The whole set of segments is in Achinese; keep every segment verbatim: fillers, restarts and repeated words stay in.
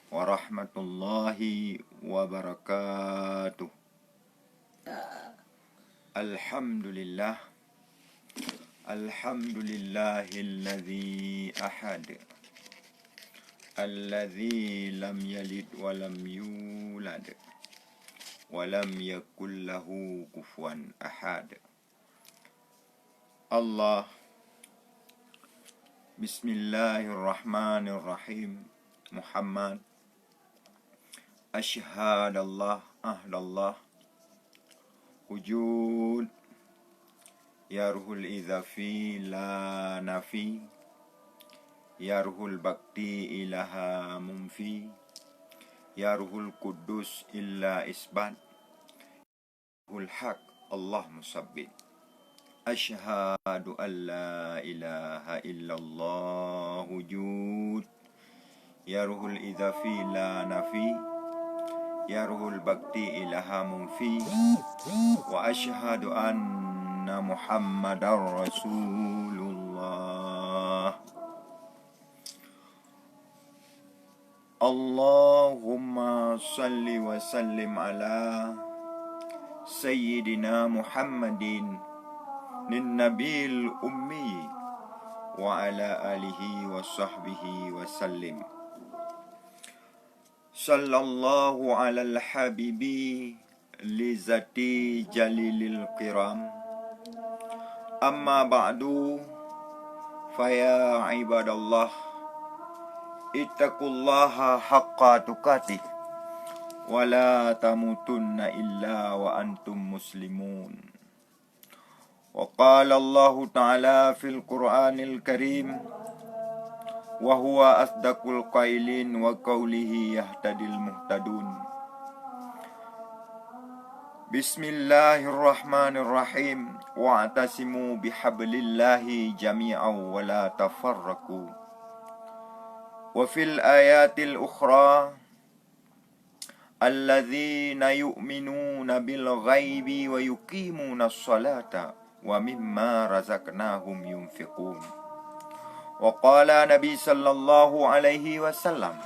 warahmatullahi wabarakatuh. Alhamdulillah. Alhamdulillahilladzi ahad. Alladzi lam yalid wa lam yulad. Wa lam yakul lahu kufuwan ahad. Allah. Bismillahirrahmanirrahim. Muhammad. Asyhadallah, ahdallah. Wujud. Ya ruhul izafi la nafi. Ya ruhul bakti ilaha munfi. Ya ruhul kudus illa isbat. Ruhul haq Allah musabbit. Asyhadu an la ilaha illallah wujud. Ya ruhul izafi la nafi. Ya ruhul bakti ilaha munfi. Wa asyhadu anna Muhammadar Rasulullah. Allahumma salli wa sallim ala Sayyidina Muhammadin nin nabil ummi wa ala alihi wa sahbihi wa sallim. Sallallahu alal habibi li zati jalilil kiram. Amma ba'du, faya ibadallah, ittaqullaha haqqa tuqatih, wa la tamutunna illa wa antum muslimun. Wa qala Allahu ta'ala fil Qur'anil Karim, wa huwa asdaqul qailin wa qawlihi yahtadil muhtadun. Bismillahirrahmanirrahim. Wa'tasimu bihablillahi jami'an wa la tafarraqu. Wa fil ayatil ukhra, alladzina yu'minuna bil ghaibi wa yuqimunas shalata wa mimma razaqnahum yunfiqun. Wa qala Nabi sallallahu alaihi wasallam,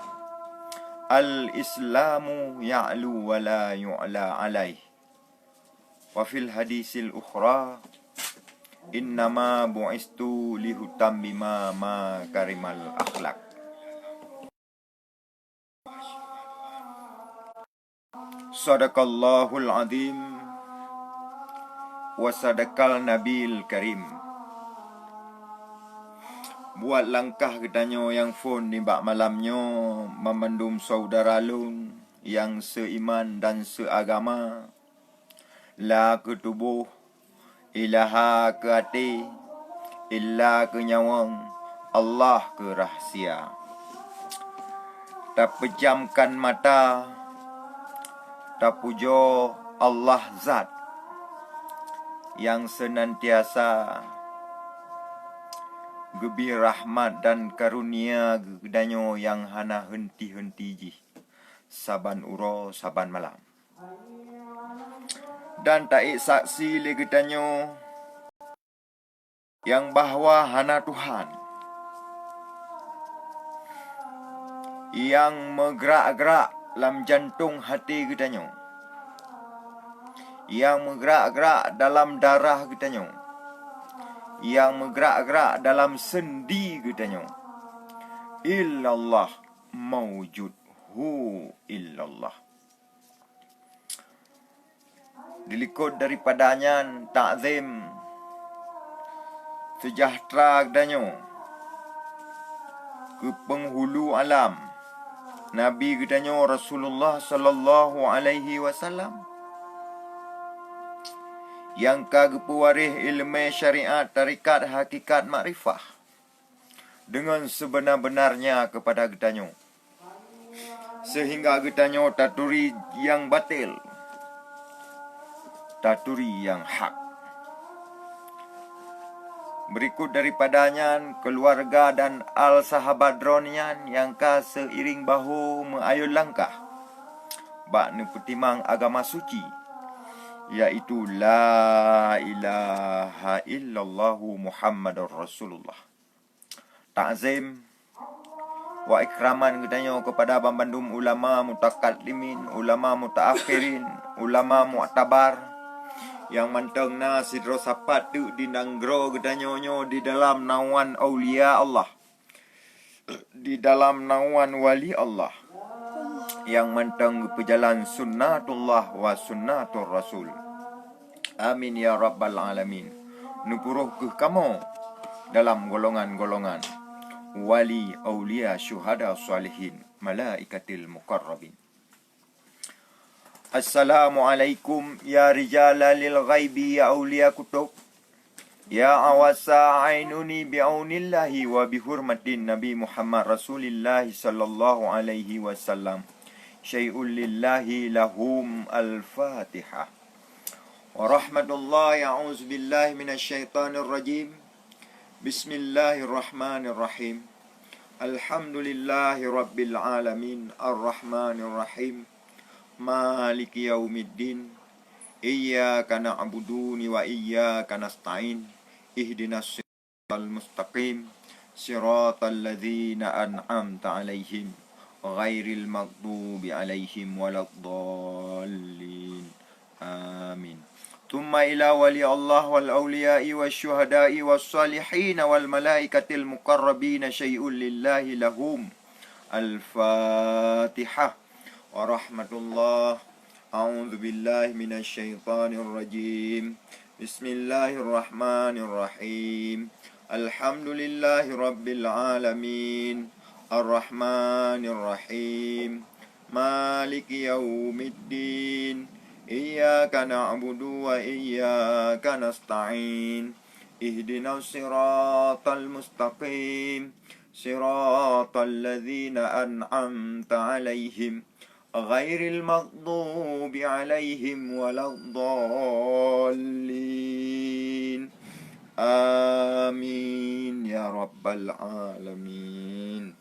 al-Islamu ya'lu wa la yu'la alaih. Wa fil hadisil ukhra, innama bu'istu li utammima makarimal akhlak. Sadaqallahul azim wa sadaqal nabil karim. Buat langkah geutanyoe nyang phon nibak malam nyoe, banmandum syedara lôn nyang seuiman dan seuagama, la keu tuboh, ilaha keu até, illa keu nyawöng, Allah keu rahsia. Tapeujamkan mata, tapujoe Allah Zat nyang seunantiasa geubri rahmat dan karunia geutanyoe nyang hana heunti-heunti jih saban uroe saban malam. Dan taék saksi lé geutanyoe nyang bahwa hana Tuhan nyang meugrak-grak lam jantong até geutanyoe, nyang meugrak-grak dalam darah geutanyoe, nyang meugrak-grak dalam sendi geutanyoe, illallah, maujud hu illallah. Dilikot daripada nyan, takzim seujahteura geutanyoe keu peunghulu alam, Nabi geutanyoe Rasulullah sallallahu alaihi wasallam, nyang ka geupeuwaréh iéleumé syariat, tarekat, hakikat, makrifah deungon seubeuna-beunarnya keupada geutanyoe, seuhingga geutanyoe taturi nyang batél, taturi nyang hak. Beurikot daripada nyan, keuluwarga dan al sahabat droeneuh nyan nyang ka seuiréng bahô meuayôn langkah bak neupeutimang agama suci, yaitu la ilaha illallahu Muhammadur Rasulullah. Takzim wa ikraman geutanyoe keupada banmandum ulama mutakaddimin, ulama mutaakhirin, ulama mu'tabar nyang mantong na sidroe sapat teuk di nanggroe geutanyoe nyoe di dalam naungan aulia Allah, di dalam naungan wali Allah nyang mantong geupeujalan sunnatullah wa sunnatur rasul. Amin ya rabbal alamin. Neupuroh keuh kamoe dalam golongan-golongan wali, aulia, syuhada, salihin, malaikatil muqarrabin. Assalamualaikum ya rijala lil ghaibi, ya aulia kutub, ya awasa ainuni, bi aunillahi wa bi hurmatin Nabi Muhammad Rasulillahi sallallahu alaihi wasallam. Syai'ul lillahi lahum. Al-Fatihah. Wa rahmatullahi, a'udzu billahi minasy syaithanir rajim. Bismillahirrahmanirrahim. Alhamdulillahi rabbil alamin, arrahmanirrahim, maliki yaumiddin. Iyyaka na'budu wa iyyaka nasta'in. Ihdinas siratal mustaqim, siratal ladzina an'amta 'alaihim, ghairil maghdubi 'alaihim waladdallin. Amin. Tsumma ila wali Allah wal auliya'i wasy syuhada'i was salihin wal malaikatil muqarrabina syai'ul lillahi lahum. Al-Fatihah. Wa rahmatullah. A'udzu billahi minasy syaithanir rajim. Bismillahirrahmanirrahim. Alhamdulillahi rabbil alamin. Arrahmanirrahim. Maliki yaumiddin. Iyyaka na'budu wa iyyaka nasta'in. Ihdinas siratal mustaqim. Siratal ladzina an'amta 'alaihim, ghairil maghdubi 'alaihim waladdallin. Amin ya rabbal alamin.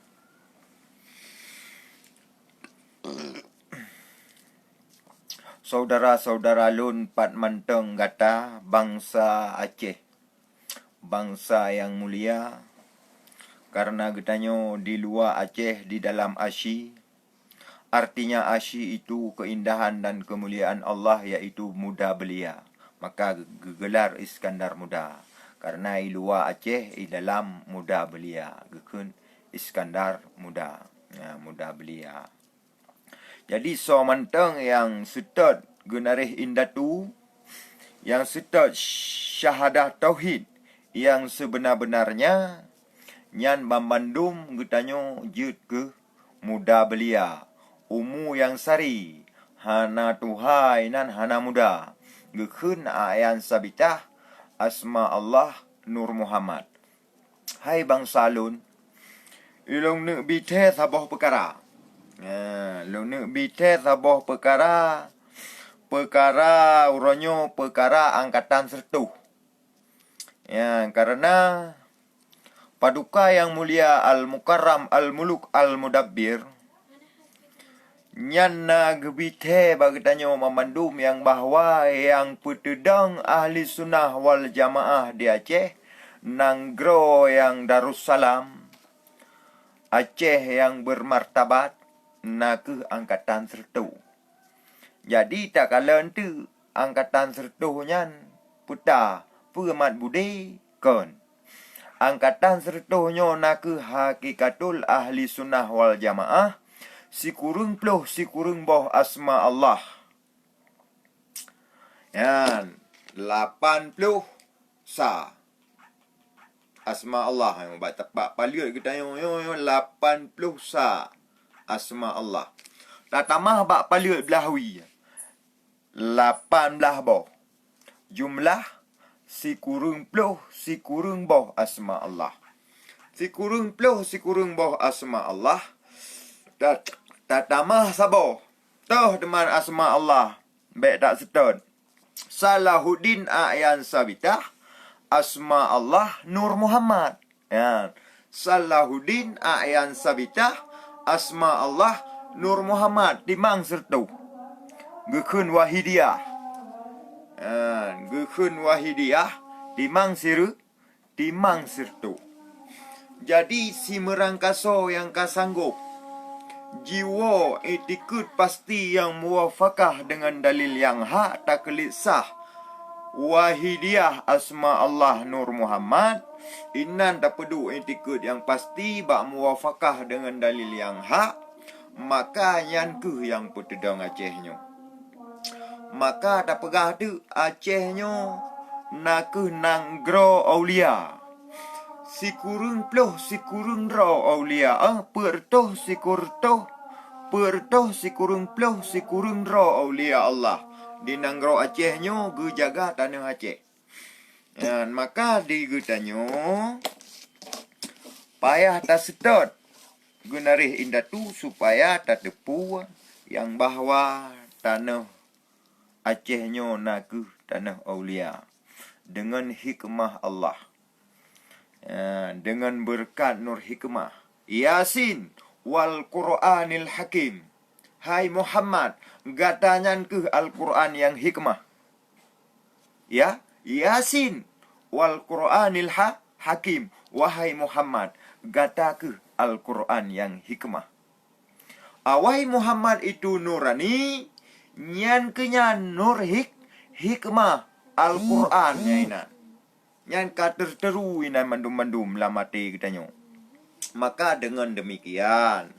Saudara-saudara lôn pat mantong gata bansa Aceh, bansa nyang mulia, karena geutanyoe di luwa Aceh, di dalam Asyi, artinya Asyi itu keindahan dan kemuliaan Allah, yaitu Muda Belia. Maka geugelar Iskandar Muda, karena i luwa Aceh, i dalam Muda Belia, geukheun Iskandar Muda. Ya, Muda Belia. Jadi, soe mantong nyang seutôt geunaréh indatu, nyang seutôt syahadah tauhid nyang seubeuna-beunarnya, nyan banmandum geutanyoe jeuet keu Muda Belia, umu nyang sari, hana tuha inan hana muda, geukheun Ayan Sabitah, asma Allah Nur Muhammad. Hai bansa lôn, ulôn neuk bi thée saboh peukara. Ya, lôn neuk bi thée saboh peukara, peukara uroe nyoe, peukara angkatan sireutôh. Ya, karena Paduka Nyang Mulia Al-Mukarram Al-Muluk Al-Mudabbir, nyan na geubithée bak geutanyoe banmandum nyang bahwa nyang peuteudong Ahli Sunnah wal Jamaah di Aceh, nanggroe nyang Darussalam, Aceh nyang beumartabat, na kheueh angkatan sireutôh. Jadi, takalon teuk angkatan sireutôh nyan peue ta, peue mat budé kon. Angkatan sireutôh nyoe na kheueh hakikatul Ahli Sunnah wal Jamaah, sikureueng ploh sikureueng boh asma Allah. Nyan, lapan ploh sa asma Allah. Bak, bak paleuet geutanyoe nyoe, nyoe lapan ploh sa asma Allah. Tatamah bak paleuet blaih wie. Lapan blaih boh. Jumlah sikureueng ploh sikureueng boh asma Allah. Sikureueng ploh sikureueng boh asma Allah. Ta-, tatamah saboh. Toh teuma asma Allah. Bék taseutôt. Salahuddin A'yan Sabitah, asma Allah Nur Muhammad. Ya. Salahuddin A'yan Sabitah, asma Allah Nur Muhammad, timang sireutôh. Geukheun Wahidiyah. Ya, geukheun Wahidiyah, timang sireu-, timang sireutôh. Jadi, simeurangkasoe nyang ka sanggop jiwoe iktikeuet pasti nyang muwafakah deungon dalil nyang hak takeuliet sah wahidiah asma Allah Nur Muhammad, inan tapeuduek iktikeuet nyang pasti bak muwafakah deungon dalil nyang hak, maka nyan kheueh nyang peuteudong Aceh nyoe. Maka tapeugah teuk Aceh nyoe na kheueh nanggroe aulia. Sikureueng ploh sikureueng droe aulia, eh, peuet reutôh sikureueng reutôh, peuet reutôh sikureueng ploh sikureueng droe aulia Allah di nanggroe Aceh nyoe geujaga tanoh Aceh. Nyan, maka di geutanyoe payah taseutôt geunaréh indatu supaya tateupeue nyang bahwa tanoh Aceh nyoe na kheueh tanoh aulia deungon hikmah Allah, ya, deungon beureukat nur hikmah. Yasin wal Qur'anil Hakim. Hai Muhammad, gata nyan kheueh Al-Qur'an nyang hikmah. Ya, Yasin wal Qur'anil ha-, Hakim. Wahai Muhammad, gata kheueh Al-Qur'an nyang hikmah. Awai Muhammad itu nurani, nyan keuh nyan nur hik-, hikmah Al-Qur'an nyan inan. Nyan ka teuteuru inan mandum-mandum lam até geutanyoe. Maka deungon deumikian,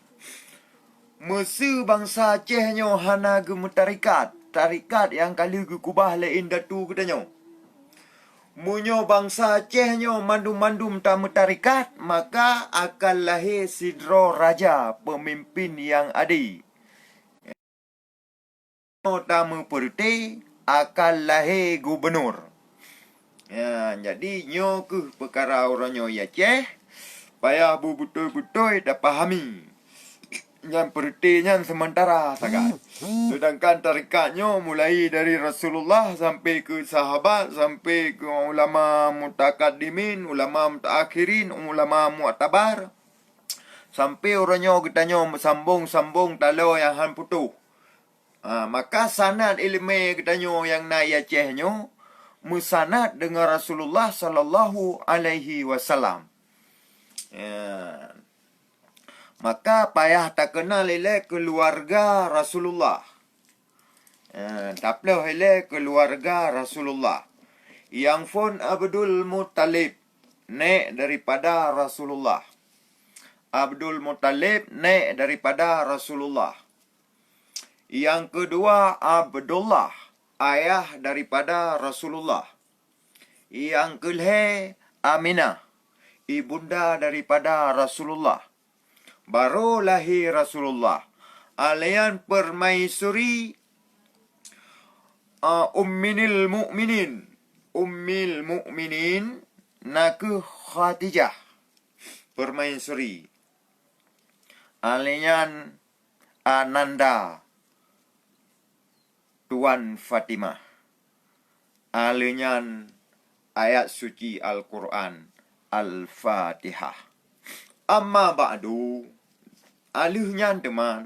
meuseu bansa Aceh nyoe hana geumeutarikat, tarikat nyang ka lheueh geukubah lé indatu geutanyoe. Meunyoe bansa Aceh nyoe mandum-mandum tameutarikat, maka akan lahé sidroe raja peumimpin nyang ade. Nyoe tameupeureute akan lahé gubunur. Ya, jadi nyoe kheueh peukara uroe nyoe i Aceh, payah beubeutôi-beutôi tapahami. Nyan peureute nyan seumeuntara sagai. Seudangkan tarekat nyoe mulai dari Rasulullah sampai keu sahabat, sampai keu ulama mutakaddimin, ulama mutaakhirin, ulama mu'tabar, sampai uroe nyoe geutanyoe meusambong-sambong taloe nyang han putôh. Ha, maka sanad ileumé geutanyoe nyang na i Aceh nyoe meusanad deungon Rasulullah sallallahu alaihi wasallam. Ya. Maka payah takeunal ilée keuluwarga Rasulullah. Eh, taploh ilée keuluwarga Rasulullah. Nyang phôn Abdul Muttalib, nék daripada Rasulullah. Abdul Muttalib, nék daripada Rasulullah. Nyang keudua Abdullah, ayah daripada Rasulullah. Nyang keulhée Aminah, ibunda daripada Rasulullah. Barô lahé Rasulullah, alèh nyan peumaisuri, a, Umminil Mukminin. Ummil Mukminin nakeuh Khadijah, peumaisuri. Alèh nyan ananda Tuan Fatimah. Alèh nyan ayat suci Al-Qur'an, Al-Fatihah. Amma ba'du, alèh nyan teuma,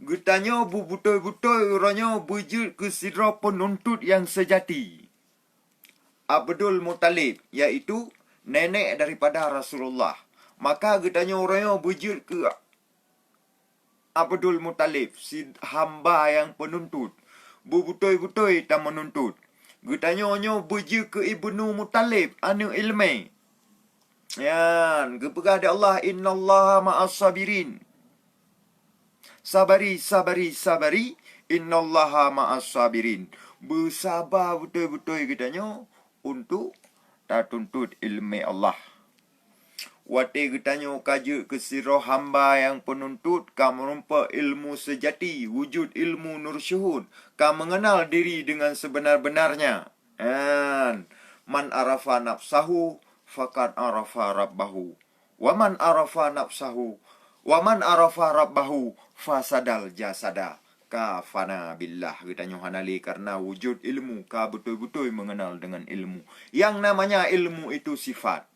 geutanyoe beubeutôi-beutôi uroe nyoe beujeuet keu sidroe peununtot nyang seujati. Abdul Muttalib, yaitu nenek daripada Rasulullah. Maka geutanyoe uroe nyoe beujeuet keu Abdul Muttalib, si hamba nyang peununtot. Beubeutôi-beutôi tameununtut. Geutanyoe nyoe beujeuet keu Ibnu Muttalib, aneuk ileumé. Nyan, geupeugah lé Allah, "Innallaha ma'as sabirin." Sabari, sabari, sabari, innallaha ma'as sabirin. Beusaba beutôi-beutôi geutanyoe untuk tatuntut ileumé Allah. Watèe geutanyoe ka jeuet keu sidroe hamba nyang peununtot, ka meurumpok ilmu seujati, wujud ilmu nur syuhud, ka meungenal diri deungon seubeuna-beunarnya. An, man arafa nafsahu, faqad arafa rabbahu. Wa man arafa nafsahu, wa man arafa rabbahu, fasadal jasada. Kafana billah, geutanyoe hana lé kareuna wujud ilmu, ka beutôi-beutôi meungenal deungon ilmu. Yang namanya ilmu itu sifat.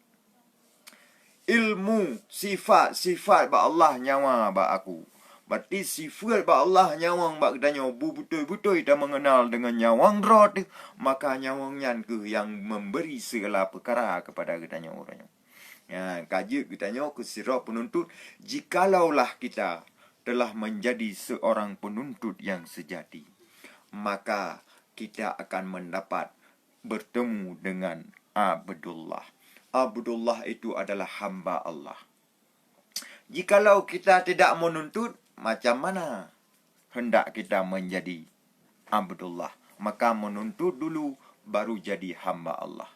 Ilmu, sifat, sifat bak Allah, nyawa bak aku. Berarti sifat bak Allah, nyawang bak geutanyoe, beubeutôi-beutôi tameungenal deungon nyawang droe teuh, maka nyawang nyan kheueh nyang memberi segala peukara keupada geutanyoe uroe nyoe. Ya, ka jeuet geutanyoe keu sidroe penuntut, jikalaulah kita telah menjadi seorang penuntut yang sejati, maka kita akan mendapat bertemu dengan Abdullah. Abdullah itu adalah hamba Allah. Jikalau kita tidak menuntut, macam mana hendak kita menjadi Abdullah? Maka menuntut dulu, baru jadi hamba Allah.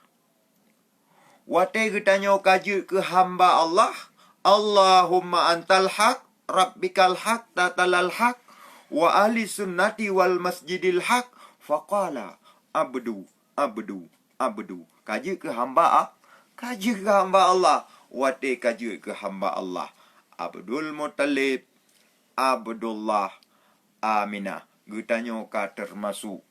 Watée geutanyoe ka jeuet keu hamba Allah, Allahumma antal haq, rabbikal haq, tatalal haq, wa ahli sunnati wal masjidil haq, faqala, abdu, abdu, abdu. Ka jeuet keu hamba, ah, ka jeuet keu hamba Allah. Watée ka jeuet keu hamba Allah, Abdul Muttalib, Abdullah, Aminah, geutanyoe ka teumasuk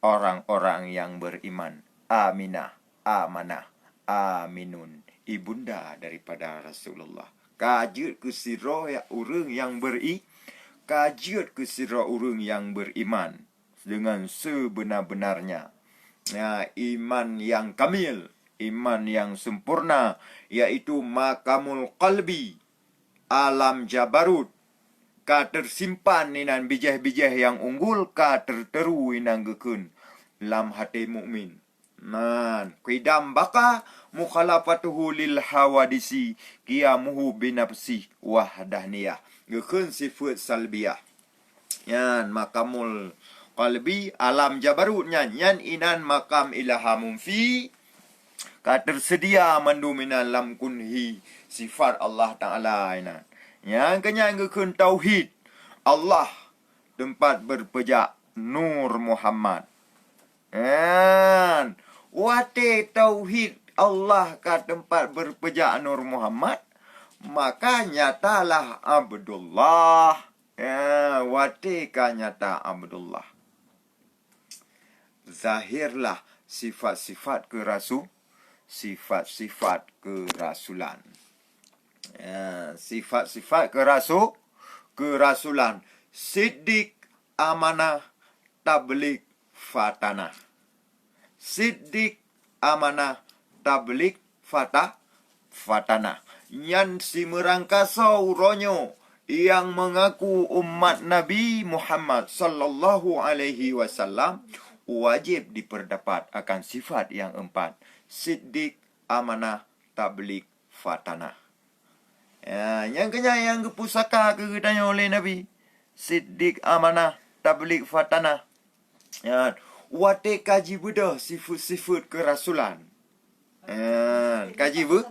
orang-orang nyang beriman. Aminah, Amanah, Aminun, ibunda daripada Rasulullah. Ka jeuet keu sidroe ureuëng nyang beri-, ka jeuet keu sidroe ureuëng nyang beriman dengan sebenar-benarnya. Ya, iman yang kamil, iman yang sempurna, yaitu makamul qalbi, alam jabarut, ka teusimpan inan bijéh-bijéh nyang unggul, ka teuteuru inan geukheun lam até mukmin. Nan, qidam baqa mukhalafatuhu lil hawadisi, qiyamuhu binafsi wahdaniyah. Geukheun sifeuet salbiyah. Nyan makamul qalbi, alam jabarut nyan, nyan inan makam ilaha munfi, ka teuseudia mandum inan lam kunhi sifat Allah Taala inan. Nyang keunyan geukheun tauhid, Allah teumpat beupeujak Nur Muhammad. Nyan, watée tauhid Allah ka teumpat beupeujak Nur Muhammad, maka nyatalah Abdullah. Ya, watée ka nyata Abdullah, zahirlah sifat-sifat keurasu-, sifat-sifat keurasulan. Ya, sifat-sifat keurasu-, keurasulan. Siddiq, amanah, tabligh, fatanah. Siddiq, amanah, tabligh, fata-, fatanah. Nyan simeurangkasoe uroe nyoe nyang meungaku umat Nabi Muhammad sallallahu alaihi wasallam wajéb jipeudapat akan sifat nyang empat, siddiq, amanah, tabligh, fatanah. Ya, nyang keunyan nyang geupusaka keu geutanyoe lé Nabi, siddiq, amanah, tabligh, fatanah. Ya, watée ka jibeudôh sifeuet-sifeuet keurasulan. Ya, ka jibe-,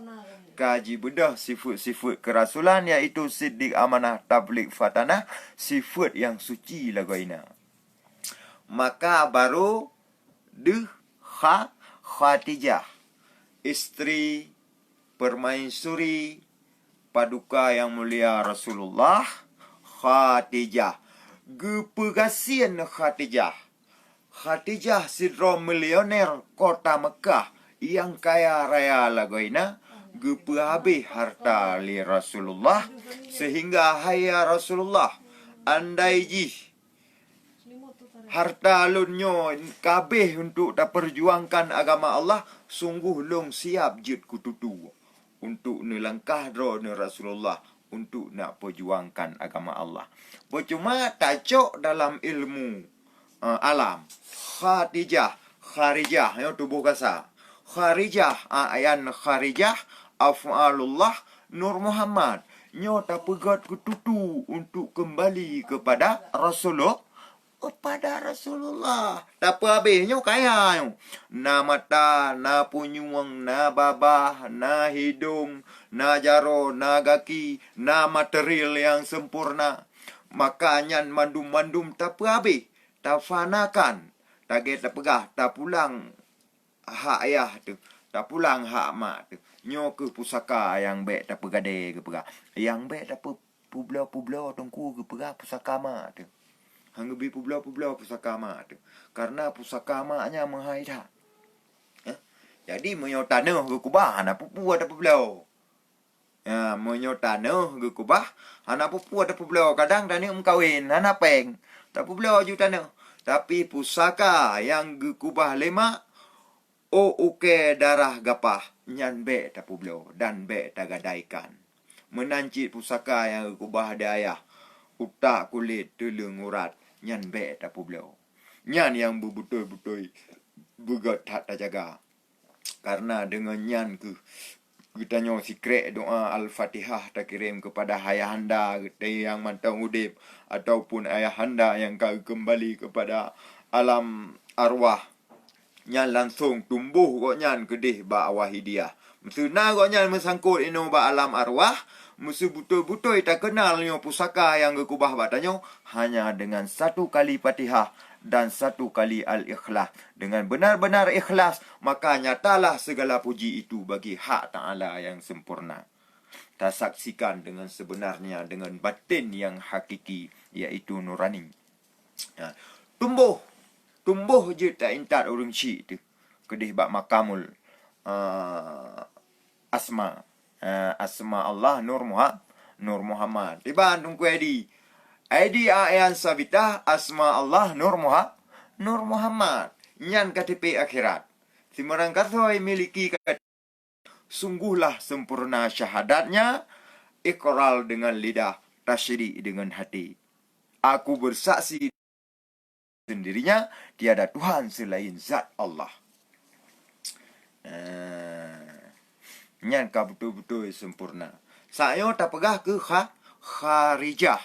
ka jibeudôh sifeuet-sifeuet keurasulan, yaitu siddiq, amanah, tabligh, fatanah, sifeuet nyang suci lagoina. Maka baru deuh kha-, Khadijah, istri permaisuri paduka nyang mulia Rasulullah, Khadijah. Geupeugasien Khadijah. Khadijah sidroe milioner kota Meukah nyang kaya raya lagoina, geupeuhabéh harta lé Rasulullah, sehingga, hai ya Rasulullah, andai jih harta lôn nyoe kabéh untuk tapeujuangkan agama Allah, sunggoh lôn siab jeuet keu tutue untuk neulangkah droeneuh Rasulullah untuk nak peujuangkan agama Allah. Peucuma tacok dalam ilmu, eh, alam. Khadijah, Kharijah, nyoe tuboh gasa. Kharijah, a-, ayan Kharijah, af'alullah, Nur Muhammad. Nyoe tapeugét keu tutue untuk keumbali keupada Rasulullah, kepada Rasulullah. Tapeuhabéh nyoe kaya nyoe. Na mata, na punyueng, na babah, na hidong, na jaroe, na gaki, na material nyang sempurna. Maka nyan mandum-mandum tapeuhabéh, tafanakan. Lagée tapeugah, tapulang hak ayah teuh, tapulang hak mak teuh. Nyoe kheueh pusaka nyang bék tapeugadée geupeugah. Nyang bék tapeupubloe-publoe teungku geupeugah pusaka mak teuh. Han geubi publoe-publoe pusaka mak teuh. Karena pusaka mak nyan meuhai that. Eh? Jadi meunyoe tanoh geukubah, hana peue-peue tapubloe. Ya, meunyoe tanoh geukubah, hana peue-peue tapubloe. Kadang taneuk meukawen, hana péng. Tapubloe ju tanoh. Tapi pusaka nyang geukubah lé mak, ôk ukée darah gapah. nyan bék tapeubloe dan bék tagadaikan. Meunan cit pusaka nyang geukeubah di ayah, utak, kulét, teuleueng, urat, nyan bék tapeubloe. Nyan nyang beubeutôi-beutôi beugét that tajaga. Karena deungon nyan kheueh geutanyoe sikrék doa Al-Fatihah takirém keupada ayahanda geutanyoe nyang mantong udép, ataupun ayahanda nyang ka geukeumbali keupada alam arwah. Nyan langsong tumboh gobnyan keudeh bak Wahidiyah. Meuseu na gobnyan meusangkot inoe bak alam arwah, meuseu beutôi-beutôi takeunal nyoe pusaka nyang geukeubah bak tanyoe, hanya dengan satu kali Fatihah dan satu kali Al-Ikhlas. Dengan benar-benar ikhlas, maka nyatalah segala puji itu bagi hak Ta'ala yang sempurna. Tasaksikan dengan sebenarnya, dengan batin yang hakiki, yaitu nurani. Ha, tumboh, tumboh jeuet taintat ureuëng syik teuh keudeh bak makamul, ah, asma. Ah, asma Allah Nur Muha-, Nur Muhammad. Tiban Teungku Edi. Edi Ayan Sabitah, asma Allah Nur Muha-, Nur Muhammad. Nyan K T P akhirat. Simeurang gasoe miliki K T P. Sungguhlah sempurna syahadatnya, ikrar dengan lidah, tasyidik dengan hati. Aku bersaksi sendirinya, tiada Tuhan selain Zat Allah. Eh, nyan ka beutôi-beutôi sempurna. Sayoe tapeugah keu kha-, kharijah.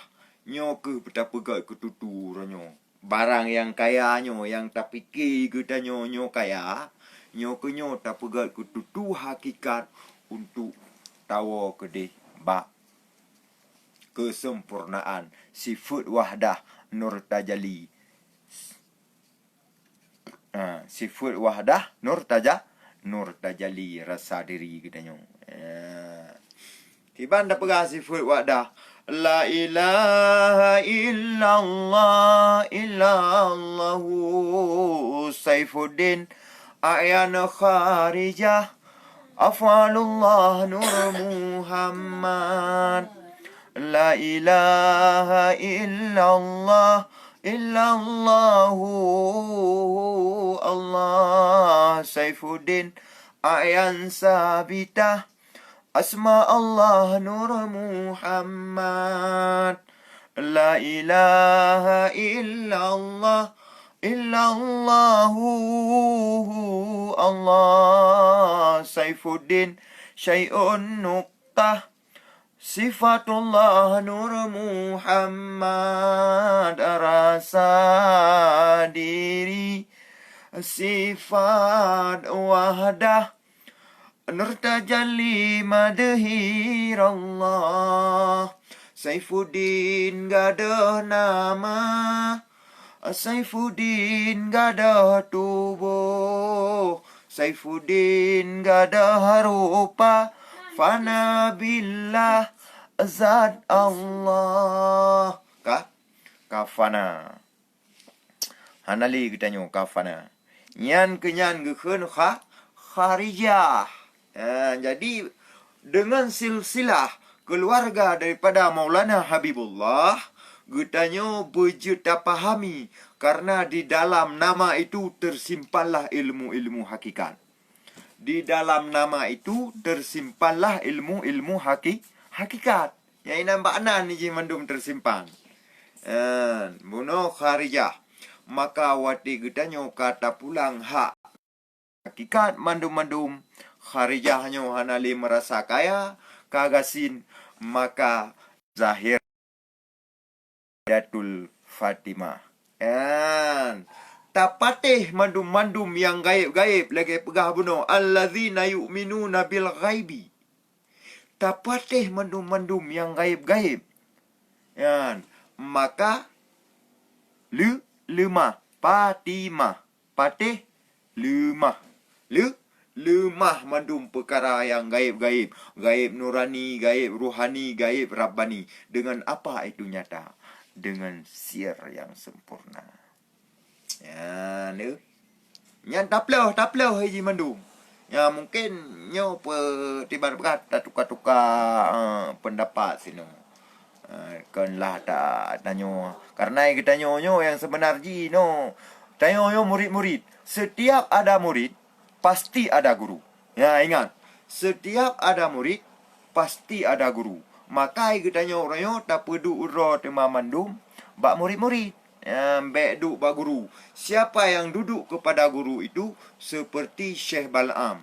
Nyoe keuh tapeugét keu tutu uroe nyoe. Barang nyang kaya nyoe, nyang tapike geutanyoe nyoe kaya, nyoe keuh nyoe tapeugét keu tutu hakikat untuk tawoe keudeh bak keusempurnaan sifeuet wahdah nur tajali. Ha, sifeuet wahdah nur taja-, nur tajali rasa diri geutanyoe. Ha. Kiban tapeugah sifeuet wahdah. La ilaha illallah, illallahu Saifuddin, Ayan Kharijah, Afalullah Nur Muhammad. La ilaha illallah, illallahu Allah Saifuddin, Ayan Sabitah, Asma Allah Nur Muhammad. La ilaha illallah, illallahu Allah Saifuddin, syai'un nuqtah, sifatullah Nur Muhammad, rasa diri, sifat wahdah, nur tajali madhir Allah. Saifuddin gadôh nama, Saifuddin gadôh tuboh, Saifuddin gadôh rupa, fana billah zat Allah. Ka? Ka fana. Hana lé geutanyoe ka fana. Nyan keuh nyan geukheun kha-, kharijah. Ha, jadi, deungon silsilah keuluwarga daripada Maulana Habibullah, geutanyoe beujeuet tapahami, karena di dalam nama itu tersimpanlah ilmu-ilmu hakikat. Di dalam nama itu tersimpanlah ilmu-ilmu haki-, hakikat. Nyang inan bak nan jih mandum teusimpan. Eh, bunoe kharijah. Maka watée geutanyoe ka tapulang hak hakikat mandum-mandum, kharijah nyoe hana lé meurasa kaya, ka gasien, maka zahir Datul Fatimah. Kan? Tapatéh mandum-mandum nyang gaéb-gaéb lagée peugah bunoe, "Allazina yu'minuna bil ghaibi." Tapatéh mandum-mandum nyang gaéb-gaéb. Kan? Maka leu-, leumah, Fatimah. Patéh leumah. Leu-, leumah mandum peukara nyang gaéb-gaéb, gaéb nurani, gaéb ruhani, gaéb rabbani. Dengan apa itu nyata? Dengan sir yang sempurna. Ya, ni. Nyan taploh, taploh jih mandum. Ya, mungkin nyoe pe-, tiban peugah tatuka-tuka, eh, pendapat sinoe. Eh, kon lah ta-, tanyoe. Karena geutanyoe nyoe nyang seubeuna jih nyoe. Tanyoe nyoe murid-murid. Setiap ada murid, pasti ada guru. Ya, ingat. Setiap ada murid, pasti ada guru. Maka geutanyoe uroe nyoe tapeuduek uroe teuma mandum bak murid-murid. Ya, bék duek bak guru. Siapa yang duduk kepada guru itu seperti Syekh Bal'am.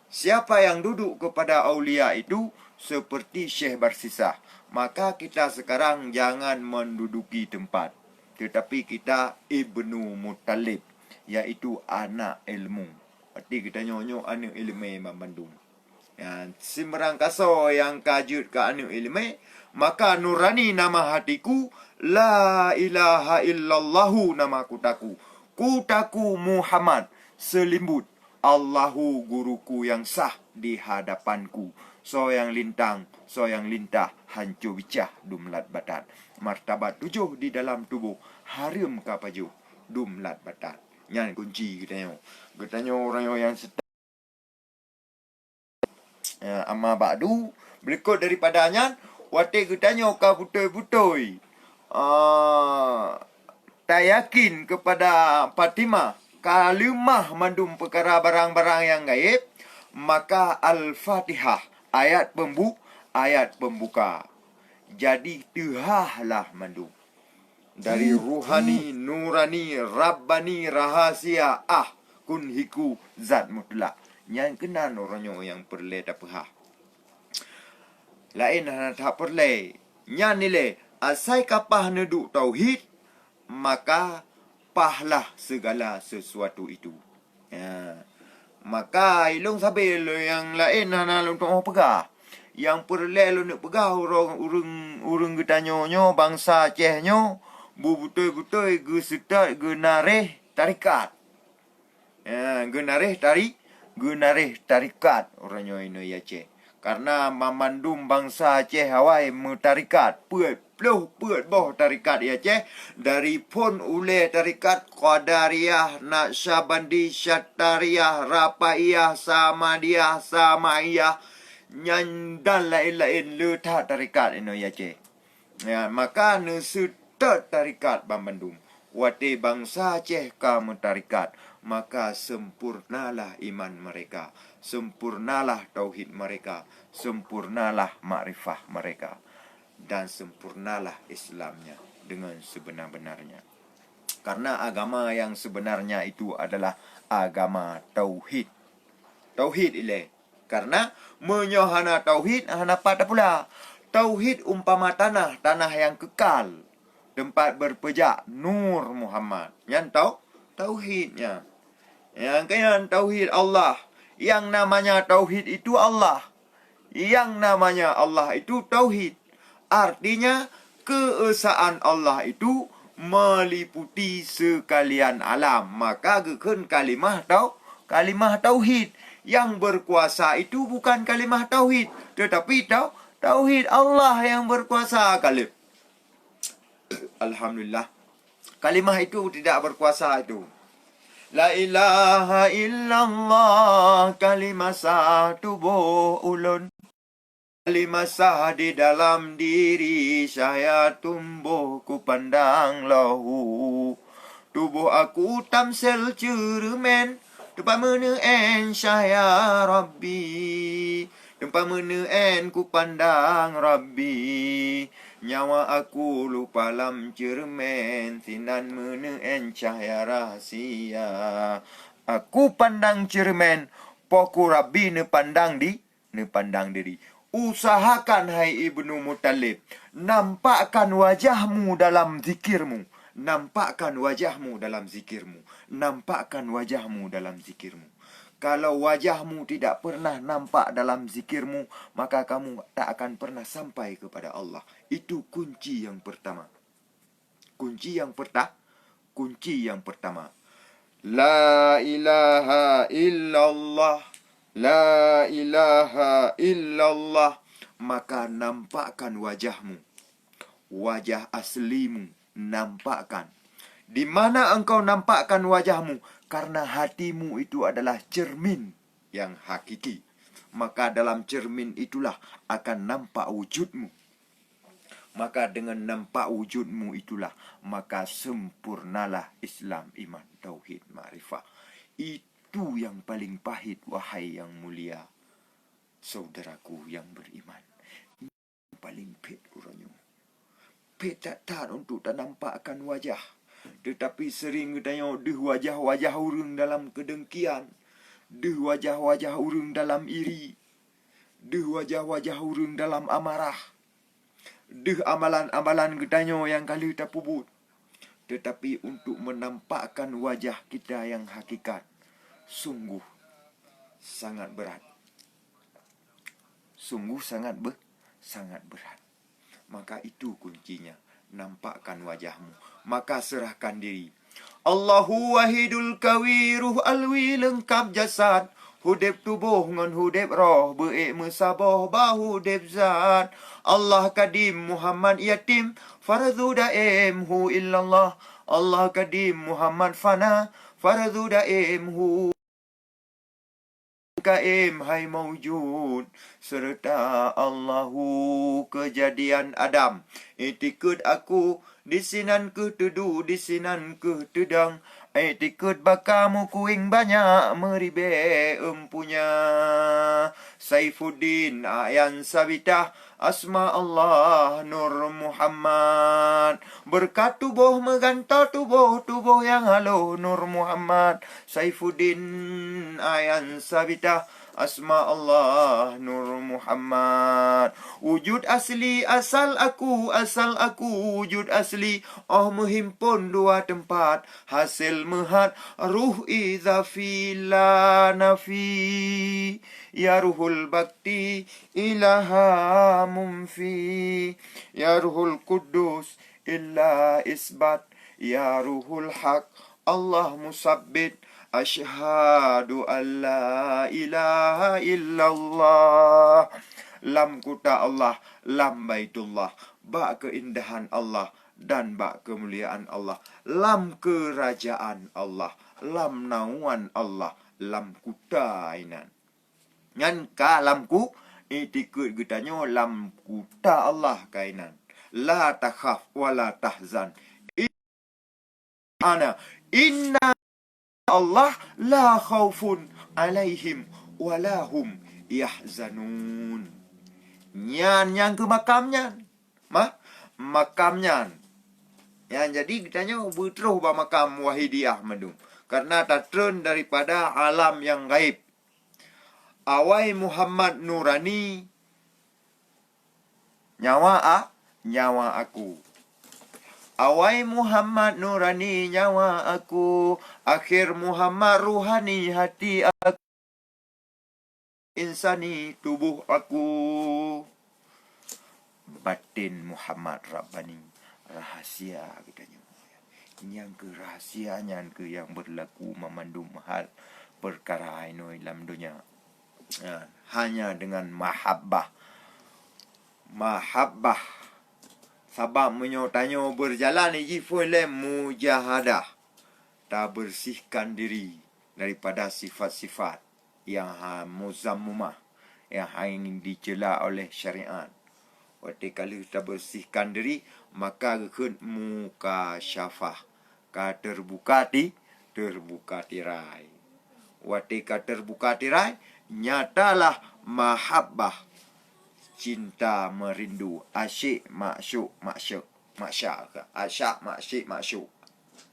Siapa yang duduk kepada aulia itu seperti Syekh Barsisah. Maka kita sekarang jangan menduduki tempat, tetapi kita Ibnu Muttalib, yaitu anak ilmu. Berarti geutanyoe nyoe aneuk ileumé banmandum. Ya, simeurang kasoe nyang ka jeuet keu aneuk ileumé, maka nurani nama hatiku, la ilaha illallahu nama kutaku. Kutaku Muhammad seulimbot, Allahu guruku nyang sah di hadapanku. Soe nyang lintang, soe nyang lintah, hanco bicah dum lat batat. Martabat tujoh di dalam tuboh, hareuem ka pajoh dum lat batat. Nyan kunci geutanyoe. Geutanyoe uroe nyoe nyang seutôt. Ya, amma ba'du, berikut daripada nyan, watée geutanyoe ka beutôi-beutôi, ah, tayakin kepada Fatimah ka leumah mandum peukara barang-barang nyang gaéb, maka Al-Fatihah, ayat pembu-, ayat pembuka. Jadi teuhah lah mandum. Dari ruhani, nurani, rabbani, rahasia, ah, kun hiku, zat mutlak. Nyan keunan uroe nyoe nyang peureulée tapeuhah. Laén hana that peureulée. Nyan ilée, asai ka paih neuduek tauhid, maka pahlah segala sesuatu itu. Ya. Maka ilong sabe lôn nyang laén hana lôn tuoh peugah. Nyang peureulée lôn neuk peugah ureuëng, ureuëng, ureuëng geutanyoe nyoe, bansa Aceh nyoe, beubeutôi-beutôi geuseutôt geunaréh tarekat. Ya, geunaréh tari-, geunaréh tarekat uroe nyoe inoe Aceh. Karena mamandum bansa Aceh awai meutarekat, peuet ploh peuet boh tarekat Aceh, dari phon ulée tarekat Qadariyah, Naqsyabandi, Syattariyah, Rafaiyah, Samadiyah, Samaiyah, nyan dan laén-laén le that tarekat inoe Aceh. Ya, maka neuseutôt tarekat banmandum. Watée bansa Aceh ka meutarekat, maka sempurnalah iman mereka, sempurnalah tauhid mereka, sempurnalah makrifah mereka, dan sempurnalah Islamnya dengan sebenar-benarnya. Karena agama yang sebenarnya itu adalah agama tauhid. Tauhid ilée. Karena meunyoe hana tauhid, hana pat tapula. Tauhid umpama tanah, tanah nyang keukal, teumpat beupeujak Nur Muhammad. Nyan tau-, tauhid nyan. Nyang keunan tauhid Allah. Yang namanya tauhid itu Allah. Yang namanya Allah itu tauhid. Artinya, keesaan Allah itu meliputi sekalian alam. Maka geukheun kalimah tau-, kalimah tauhid. Yang berkuasa itu bukan kalimah tauhid, tetapi tau-, tauhid Allah yang berkuasa. Kalim-, Alhamdulillah. Kalimah itu tidak berkuasa itu. La ilaha illallah, kalimah sah tuboh ulôn. Kalimah sah di dalam diri saya tumbuh kupandang lahu. Tuboh aku tamsel ceureumen, teumpat meuneu'en syah ya Rabbi. Teumpat meuneu'en kupandang Rabbi. Nyawa aku lupa lam ceureumen, sinan meuneu'en syah ya rahasia. Aku pandang ceureumen, poku Rabbi neupandang di neupandang diri. Usahakan, hai Ibnu Muttalib, nampakkan wajahmu dalam zikirmu. Nampakkan wajahmu dalam zikirmu. Nampakkan wajahmu dalam zikirmu. Kalau wajahmu tidak pernah nampak dalam zikirmu, maka kamu tak akan pernah sampai kepada Allah. Itu kunci yang pertama. Kunci yang perta-, kunci yang pertama. La ilaha illallah, la ilaha illallah. Maka nampakkan wajahmu, wajah aslimu nampakkan. Di mana engkau nampakkan wajahmu? Karena hatimu itu adalah cermin yang hakiki. Maka dalam cermin itulah akan nampak wujudmu. Maka dengan nampak wujudmu itulah, maka sempurnalah Islam, iman, tauhid, makrifah. Itu yang paling pahit, wahai yang mulia. Saudaraku yang beriman, paling phet uroe nyoe. Phet that-that untuk tanampakkan wajah. Teutapi sering geutanyoe deuh wajah-wajah ureuëng dalam keudengkian, deuh wajah-wajah ureuëng dalam iri, deuh wajah-wajah ureuëng dalam amarah, deuh amalan-amalan geutanyoe nyang ka lheueh tapeubuet. Teutapi untuk menampakkan wajah kita yang hakikat, sungguh sangat berat. Sungguh sangat be-, sangat berat. Maka itu kuncinya, nampakkan wajahmu. Maka serahkan diri. Allahu wahidul kawi, ruh alwi leungkap jasad. Hudeb tuboh ngon hudeb roh, beuék meusaboh bak hudeb zat. Allah kadim, Muhammad yatim, fardhu daim hu illallah. Allah kadim, Muhammad fana, fardhu daim hu kaim hai maujud, seureuta Allahu keujadian Adam. Itikeuet aku, disinan keuh teudu, disinan keuh teudang. Itikeuet baka meukueng banyak, meuribée eumpunya. Saifuddin ayan sabitah, asma Allah Nur Muhammad. Beureukat tuboh meugantoe tuboh, tuboh nyang haloh Nur Muhammad. Saifuddin ayan sabitah, asma Allah Nur Muhammad. Wujud asli asal aku, asal aku wujud asli. Oh meuhimpon dua teumpat, hasé meuhat ruh idhafi la nafi. Ya ruhul bakti ilaha mumfi. Ya ruhul kudus illa isbat. Ya ruhul haq Allah musabbit. Asyhadu an la ilaha illallah. Lam kuta Allah, lam Baitullah, bak keuindahan Allah dan bak keumuliaan Allah, lam keurajaan Allah, lam naungan Allah, lam kuta inan. Nyan ka lam ku-, itikeuet geutanyoe lam kuta Allah kainan. La takhaf wa la tahzan. Ana inna Allah la khaufun alaihim wa la hum yahzanun. Nyan nyang keu makam nyan. Mah, makam nyan. Nyan jadi geutanyoe beutroh bak makam Wahidiyah mandum. Karena tatreun daripada alam nyang gaib. Awai Muhammad Nurani, nyawa a-, nyawa aku. Awai Muhammad Nurani, nyawa aku. Akhir Muhammad Ruhani, hati aku. Insani, tubuh aku. Batin Muhammad Rabbani, rahasia geutanyoe. Nyang keu rahasia nyan keu nyang beurlaku mamandum hal peukara inoe lam donya. Ha, hanya dengan mahabbah. Mahabbah. Sabab meunyoe tanyoe beurjalan jih phon lé mujahadah, tabersihkan diri daripada sifat-sifat nyang ha-, muzammumah, nyang hana dicela oleh syariat. Watée ka lheueh tabersihkan diri, maka geukheun mukasyafah, ka teubuka ti-, teubuka tirai. Watée ka teubuka tirai, nyatalah mahabbah, cinta merindu, asyik maksyuk maksyuk. Masya Allah, asyak maksyik maksyuk.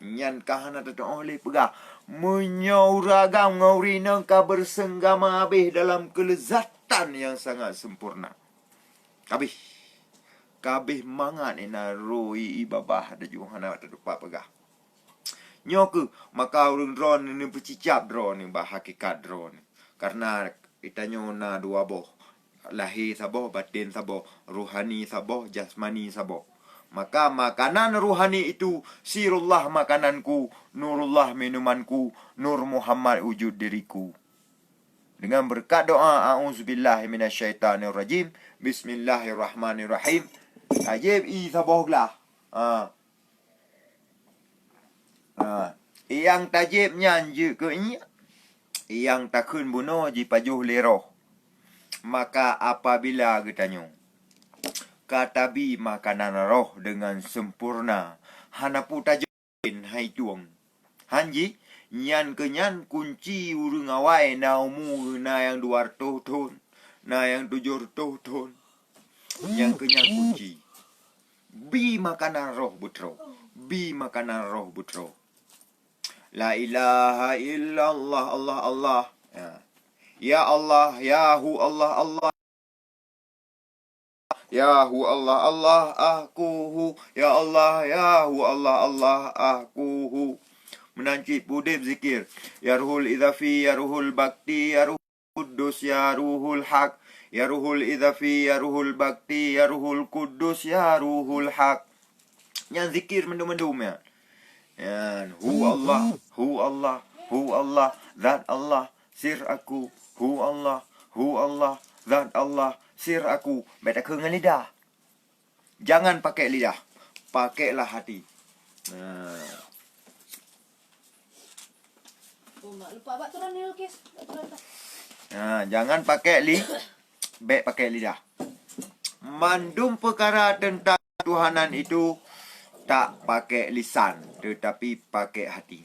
Nyan ka hana teutuoh lé peugah. Meunyoe ureuëng agam ngon ureuëng inong ka beurseunggama habéh dalam keuleuzatan nyang sangat sempurna. Kabéh. Kabéh mangat ina roh i babah daju hana teutupat peugah. Nyoe keuh, maka ureuëng droeneuh neupeucicab droeneuh bak hakikat droeneuh. Karena geutanyoe na dua boh. Lahé saboh, baten saboh, ruhani saboh, jasmani saboh. Maka makanan ruhani itu sirullah makananku, nurullah minumanku, nur Muhammad wujud diriku. Dengan berkat doa, a'udzubillahi minasyaitanirrajim, bismillahirrahmanirrahim. Tajeb i saboh glah. Ha. Ha. Nyang tajeb nyan jeuet keu iék, nyang takheun bunoe jipajoh lé roh. Maka apabila geutanyoe ka tabi makanan roh deungon sempurna, hana peue tajok hai tueng. Han jih, nyan keuh nyan kunci ureuëng awai na umu na nyang dua reutôh thon, Na nyang tujoh reutôh thon. Nyang keu nyan kunci. Bi makanan roh beutroe. Bi makanan roh beutroe. La ilaha illallah, Allah, Allah. Ya. Ya Allah, ya hu Allah, Allah. Ya hu Allah, Allah, ah ku hu. Ya Allah, ya hu Allah, Allah, ah ku hu. Meunan cit peudeb zikir. Ya Ruhul Idafi, ya Ruhul Bakti, ya Ruhul Kudus, ya Ruhul Hak. Ya Ruhul Idafi, ya Ruhul Bakti, ya Ruhul Kudus, ya Ruhul Hak. Nyan zikir mandum-mandum nyan. Nyan, hu Allah, hu Allah, hu Allah, zat Allah, sir aku, hu Allah, hu Allah, zat Allah, sir aku. Bèk takheun ngon lidah. Jangan pakai lidah. Pakailah hati. Nah. Oh, mak lupa bak turun ni lukis. Bak turun tak? Nah, jangan pakai li-, bèk pakai lidah. Mandum peukara teuntang Tuhanan itu tak pakai lisan, tetapi pakai hati.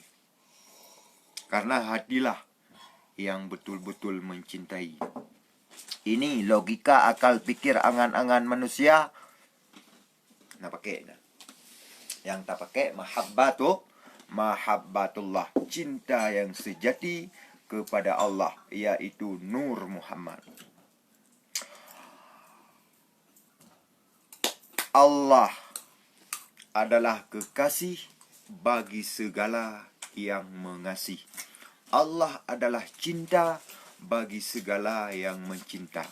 Karena hatilah yang betul-betul mencintai. Ini logika akal pikir angan-angan manusia. Nah, pakai nah. Yang tapakai mahabbatu, mahabbatullah, cinta yang sejati kepada Allah, yaitu Nur Muhammad. Allah adalah kekasih bagi segala yang mengasih. Allah adalah cinta bagi segala yang mencinta.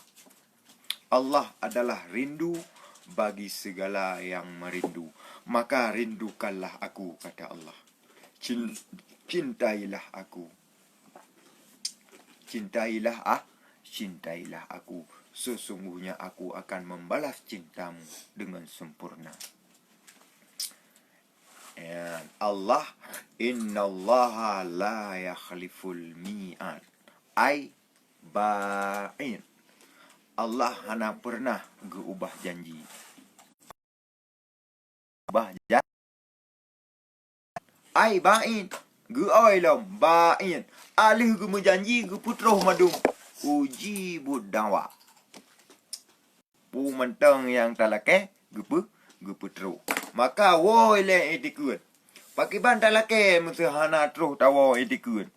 Allah adalah rindu bagi segala yang merindu. Maka rindukanlah aku, kata Allah. Cin-, cintailah aku. Cintailah ah, cintailah aku. Sesungguhnya aku akan membalas cintamu dengan sempurna. Ya, Allah, innallaha la yakhliful mi'ad. Ai ba'in. Allah hana pernah geuubah janji. Ubah jan-, ai ba'in. Geuoi lom, ba'in. Aleuh geumeujanji geupeutroh mandum. Uji buet dawa. Peue mantong nyang talakée geupeu-, geupeutroh. Maka woe lé itikeuet. Pakriban talakée meuseuhana troh tawoe itikeuet.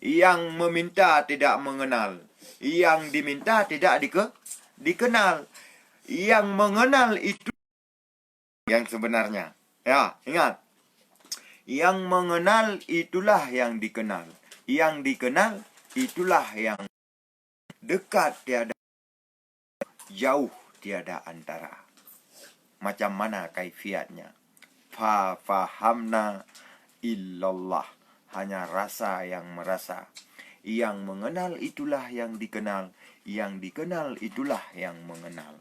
Yang meminta tidak mengenal, yang diminta tidak dike-, dikenal. Yang mengenal itu yang sebenarnya. Ya, ingat. Yang mengenal itulah yang dikenal. Yang dikenal itulah yang dekat tiada, jauh tiada antara. Macam mana kaifiatnya? Fa fahamna illallah, hanya rasa yang merasa. Yang mengenal itulah yang dikenal, yang dikenal itulah yang mengenal.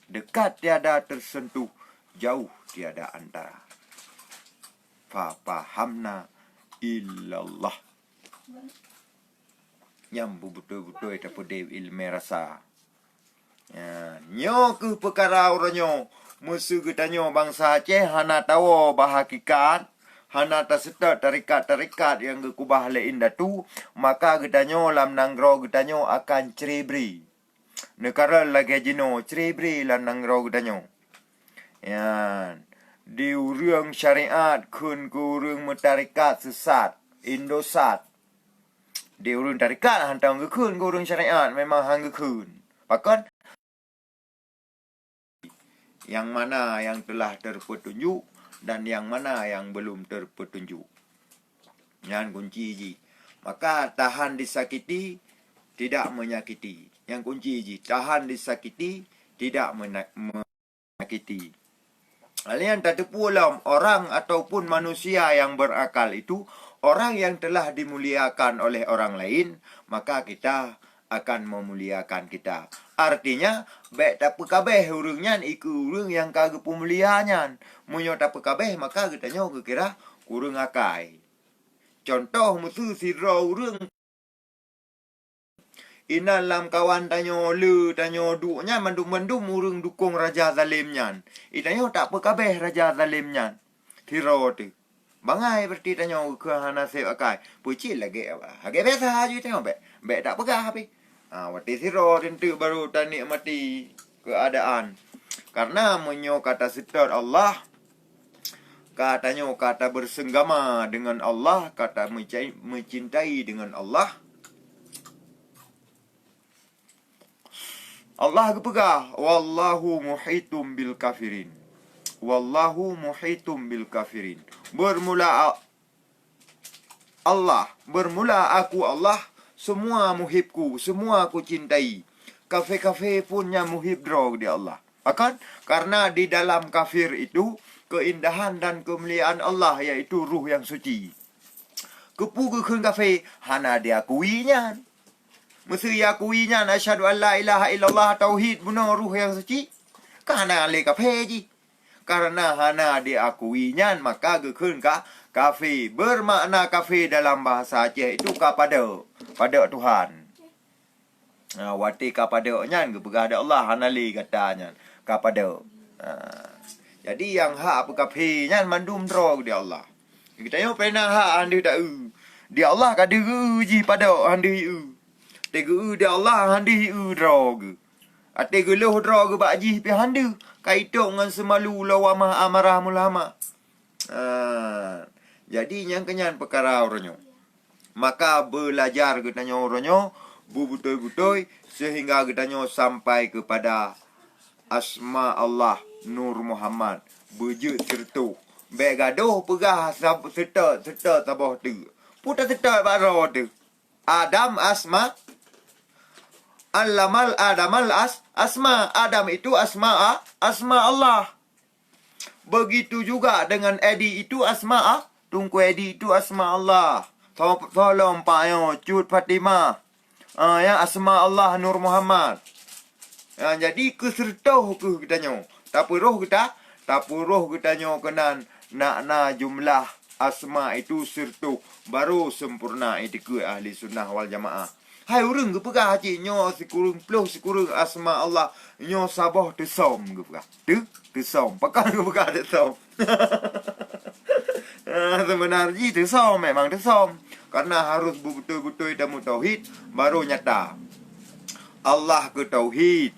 Dekat tiada tersentuh, jauh tiada antara. Fa fahamna illallah. Nyang beutôi-beutôi tapeudeb ileumé rasa. Ya, nyoe kheueh peukara uroe nyoe, meuseu geutanyoe bansa Aceh hana tawoe bak hakikat, hana taseutôt tarekat-tarekat nyang geukubah lé indatu, maka geutanyoe lam nanggroe geutanyoe akan cre-bre. Neukareueng lagée jinoe cre-bre lam nanggroe geutanyoe. Nyan, di ureuëng syariat kheun keu ureuëng meutarekat seusat, indosat. Di ureuëng tarekat hantom geukheun keu ureuëng syariat, memang han geukheun. Pakon? Yang mana yang telah terpetunjuk dan yang mana yang belum terpetunjuk. Nyan kunci jih. Maka tahan disakiti, tidak menyakiti. Nyan kunci jih. Tahan disakiti, tidak mena-, menyakiti. Laén tateupeue lom, orang ataupun manusia yang berakal itu orang yang telah dimuliakan oleh orang lain, maka kita akan memuliakan kita. Artinya, bék tapeukabéh ureuëng nyan ikeue ureuëng nyang ka geupeumulia nyan. Meunyoe tapeukabéh, maka geutanyoe geukira ureuëng akai. Contoh, meuseu sidroe ureuëng inan lam kawan tanyoe le tanyoe duek nyan mandum-mandum ureuëng dukong raja zalem nyan. Itanyoe tapeukabéh raja zalem nyan. Sidroe teuh. Bangai berarti tanyoe keu hana sép akai. Peucit lagée apa? Lagée biasa ju tanyoe bék. Bék tapeugah pih. Ha, watée sidroe teunteuk baru tanikmati keuadaan. Karena meunyoe ka taseutôt Allah, ka tanyoe ka tabeurseunggama deungon Allah, ka tameucai-, meucintai deungon Allah. Allah geupeugah, "Wallahu muhitum bil kafirin." Wallahu muhitum bil kafirin. Bermula a-, Allah, bermula aku Allah, semua muhibku, semua kucintai. Kafé-kafé pun nyang muhib droe di Allah. Pakon? Karena di dalam kafir itu keindahan dan kemuliaan Allah, yaitu Ruh yang Suci. Keupeue geukheun kafé? Hana diakui nyan. Meuseu yakui nyan asyhadu an la ilaha illallah tauhid bunoe Ruh yang Suci, ka hana lé kafé jih. Karena hana diakui nyan, maka geukheun ka kafé. Bermakna kafé dalam bahasa Aceh itu ka padok, padok Tuhan. Ha, watée ka padok nyan geupeugah di Allah, hana lé gata nyan, ka padok. Ha. Jadi nyang hak peukafé nyan mandum droe di Allah. Geutanyoe pernah hak handeuh ta-eu. Di Allah ka deuh geu-eu jih padok handeuh i-eu. Teuh geu-eu di Allah handeuh i-eu droe geuh. Até geulôh droe geuh bak jih pih handeuh, ka itôb ngon seumalu lawamah amarah mulhamah. Ha, jadi nyang keunyan peukara uroe nyoe. Maka beulajar geutanyoe uroe nyoe beubeutôi-beutôi seuhingga geutanyoe sampai keupada asma Allah Nur Muhammad beujeuet sireutoh. Bék gadôh peugah sab-, seutôt, seutôt saboh teuk. Peue taseutôt bak droe teuh? Adam asma, allamal Adamal as-, asma. Adam itu asma a-, asma Allah. Begitu juga dengan Edi itu asma a-, Teungku Edi itu asma Allah. Tho-, tholom Pak nyoe Cut Fatimah. Ah, ya, asma Allah Nur Muhammad. Ah, jadi keu sireutoh keuh geutanyoe. Tapeuroh geuta-, tapeuroh geutanyoe keunan nak na jumlah asma itu sireutoh, baru sempurna itikeuet ahli sunnah wal jamaah. Hai ureuëng geupeugah cit nyoe sikureueng ploh sikureueng asma Allah, nyoe saboh teusöm geupeugah. Teu-, teusöm. Pakon geupeugah teusöm? Ah, seubeuna jih teusöm, memang teusöm. Karena harus beutôi-beutôi tameutauhid baru nyata. Allah keu tauhid.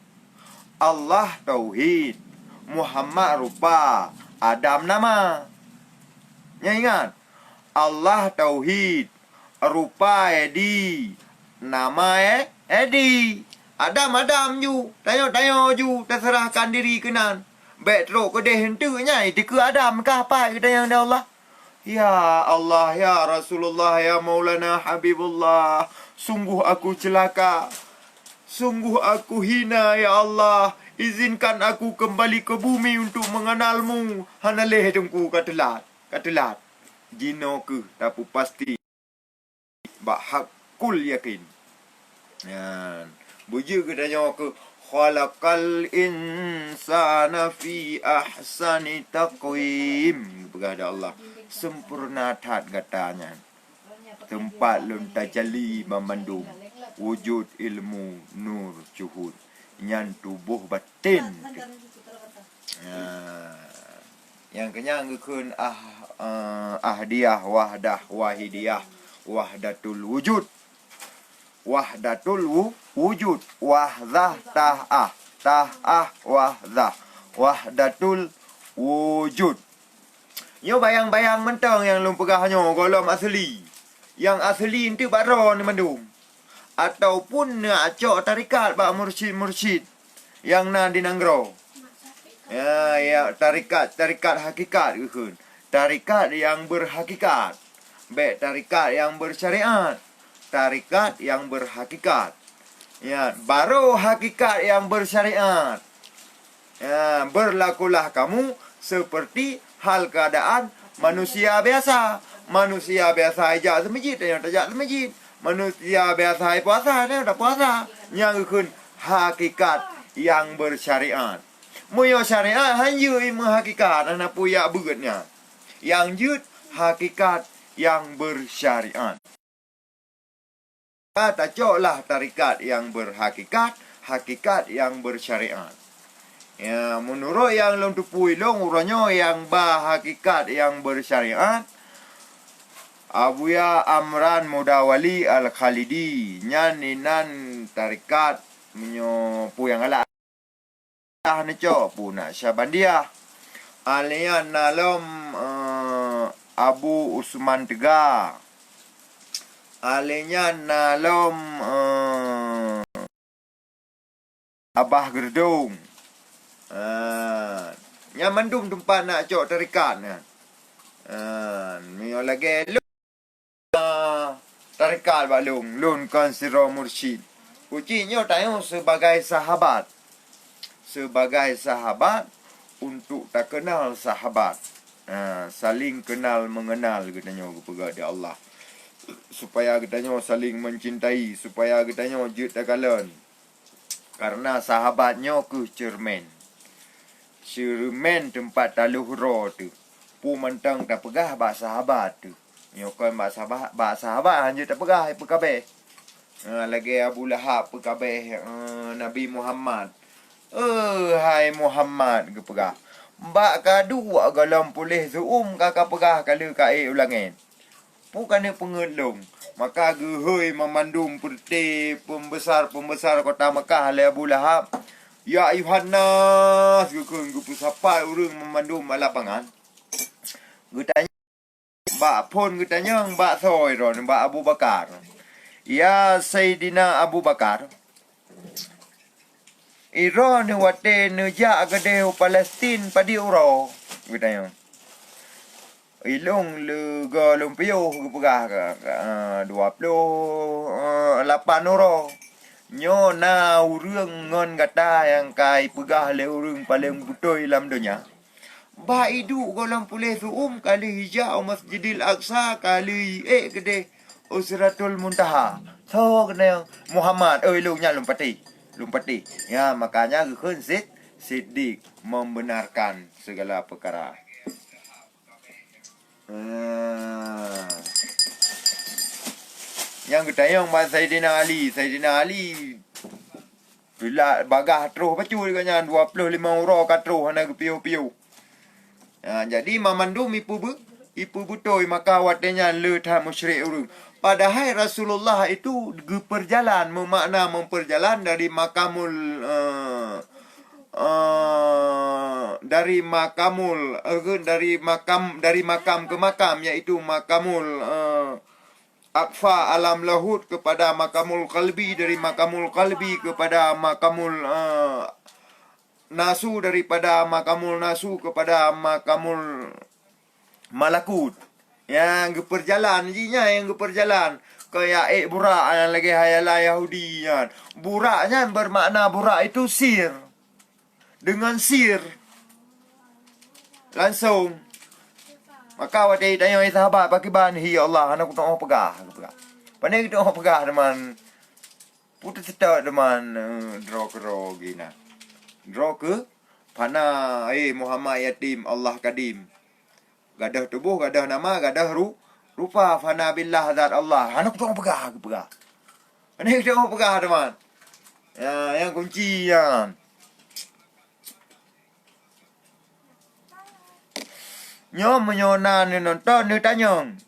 Allah tauhid. Muhammad rupa. Adam nama. Nyan ingat. Allah tauhid, rupa Edi, nama e-, Edi. Adam, Adam ju, tanyoe, tanyoe ju, taseurahkan diri keunan. Bék trok keudeh eunteuk nyan, dikeue Adam kah pat geutanyoe di Allah. Ya Allah, ya Rasulullah, ya Maulana Habibullah, sungguh aku celaka. Sungguh aku hina, ya Allah. Izinkan aku kembali ke bumi untuk mengenalmu. Hana lé Teungku, ka teulat. Ka teulat. Jinoe keuh tapeupasti bak hakul yakin. Nyan. Beujeuet geutanyoe keu khalaqal insana fi ahsani taqwim. Peugah lé Allah, sempurna that gata nyan. Teumpat lôn tajali banmandum, wujud, ilmu, nur, juhud. Nyan tuboh baten. Ya. Nyang keunyan geukheun ah, eh, ahdiyah, wahdah, wahidiyah, wahdatul wujud. Wahdatul wu-, wujud. Wahdah tah ah. Tah ah wahdah. Wahdatul wujud. Nyoe bayang-bayang mantong nyang lôn peugah nyoe gohlom asli. Nyang asli eunteuk bak droeneuh mandum. Ataupun neuacok tarekat bak mursyid-mursyid nyang na di nanggroe. Ya, ya, tarekat, tarekat hakikat geukheun. Tarekat nyang berhakikat. Bék tarekat nyang bersyariat. Tarekat nyang berhakikat. Ya, baru hakikat nyang bersyariat. Ya, berlakulah kamu seperti hal keadaan manusia biasa. Manusia biasa jak seumeujid, tanyoe tajak seumeujid. Manusia biasa puasa, tanyoe tapuasa. Nyang geukheun hakikat nyang bersyariat. Meunyoe syariat han jeuet ilmu hakikat, hana peue jak beuet nyan. Nyang jeuet hakikat nyang bersyariat. Ka tacoklah tarekat nyang berhakikat, hakikat nyang bersyariat. Ya, meunurot nyang lôn teupeue lôn uroe nyoe nyang ba hakikat nyang bersyariat, Abuya Amran Mudawali Al-Khalidi, nyan inan tarekat meunyoe peue nyang galak neucok, peue Naqsyabandiyah. Alèh nyan na lom, eh, Abu Usman Teuga. Alèh nyan na lom, eh, Abah Geurdong. Ah, nyan mandum teumpat na cok tarekat nyan. Ah, meunyoe lagèe lôn, ah, tarekat bak lôn, lôn kon sidroe mursyid. Kuci nyoe tanyoe sebagai sahabat. Sebagai sahabat untuk takeunal sahabat. Ah, saling kenal mengenal geutanyoe geupeugah di Allah. Supaya geutanyoe saling mencintai, supaya geutanyoe jeuet takalon. Karena sahabat nyoe keuh ceureumen. Ceureumen teumpat taloh droe teuh. Peue mantong tapeugah bak sahabat teuh. Nyoe kon bak sahabat, bak sahabat hanjeuet tapeugah peukabeh. Ha, lagèe Abu Lahab peukabeh, eh, Nabi Muhammad. "Eh, hai Muhammad," geupeugah, "bak ka duek gohlom puléh seu-uem ka kapeugah ka lheueh ka ék u langèt." Peue ka neupeungeuet lôn? Maka geuhôi mamandum peureute peumbesar-peumbesar kota Makkah lé Abu Lahab, "Ya ayuhan nas," geukheun geupeusapat ureueng mamandum bak lapangan. Geutanyong bak phon, geutanyong bak soe droeneuh, bak Abu Bakar. "Ya Saidina Abu Bakar, droeneuh watèe neujak keudeh u Palestin padum uroe?" Geutanyong. "Ilôn leuga lôn piôh," geupeugah, "dua ploh lapan uroe." Nyoe na ureueng ngon gata nyang ka ipeugah lé ureueng paleng beutôi lam donya. Bah iduek gohlom puléh seu-uem ka lheueh ijak u Masjidil Aqsa, ka lheueh iék keudeh u Sidratul Muntaha. Soe keuneuk? Muhammad. Oh, ilôn nyan lôn patéh. Lôn patéh. Ya, makanya geukheun Sid-, Siddiq membenarkan segala perkara. Ah. Nyang geutanyong bak Saidina Ali. Saidina Ali Peulat bagah troh bacut gobnyan, dua ploh limong uroe ka troh hana geupiôh-piôh. Ha, jadi mamandum ipeubu-, ipeubeutôi maka watèe nyan le that musyrik ureueng. Padahai Rasulullah itu geupeujalan, meumakna meupeurjalan dari makamul, eh, eh, dari makamul, eh, dari makam, dari makam ke makam, yaitu makamul, eh, Aqfa alam lahut kepada makamul qalbi, dari makamul qalbi kepada makamul, eh, nasu, daripada makamul nasu kepada makamul malakut. Nyang geupeujalan, jih nyan nyang geupeujalan. Keu ya ék burak nyang lagèe hayalan Yahudi nyan. Burak nyan bermakna burak itu sir. Deungon sir. Langsong. Maka watèe tanyong lé sahabat, "Pakriban, hi ya Allah, hana kutu'oh peugah," geupeugah. Pane kutu'oh peugah, teuma. Putus seutôt, teuma, eh, droe keudroe geuh na. Droe keuh, fana, eh, Muhammad yatim, Allah kadim. Gadôh tuboh, gadôh nama, gadôh ru-, rupa, fana billah zat Allah. Hana kutu'oh peugah, geupeugah. Hana kutu'oh peugah, teuma. Ya, nyang kunci nyan. Nyoe meunyoe na neunonton, neutanyong.